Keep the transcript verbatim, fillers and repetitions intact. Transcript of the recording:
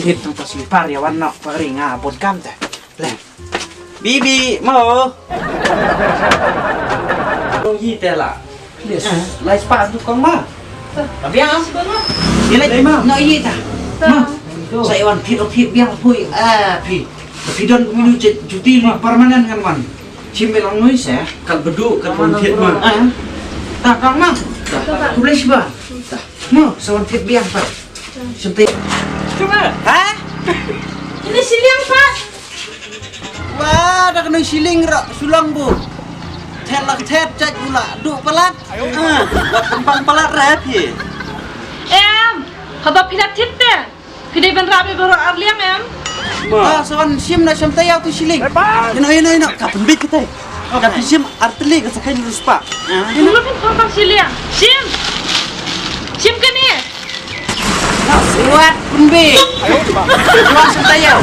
Hit tang ka slipar ïa wan noh, pa ri nga bun kam te. Le. Bibi, mo. Long yi te la. Please. Lai spa tu kong ma. Biang. Ye lai ma. No yi ta. Ma. Sa ïa wan phit phit biang pui. Ah, phi. Phi don kumno juti permanent ngan wan. Chim bilang noi se. Kal bedu, kal bedu phit ma. Ah. Ta kong ma. Kulis ba. Mo, sa wan phit biang pa. Senti. Cuba. Ha? Ini shilling, Pak. Wah, dah kena shilling rak sulang bu. Thet lah thet cak pula. Duk palat. Ah, buat kembang palat rap ye. Em, haba phi la tip te. Phi dei ban rap ïa baroh arliang em. Ah, sa wan shim na shim tayau tu shilling. Ino, ino, ino. Ka pynbit kita. Ka pynshim artylli ka sa khain ruspa. Ino phi pang shilling. Shim. Shim kane. Suat pynbit. Suat shim tayau.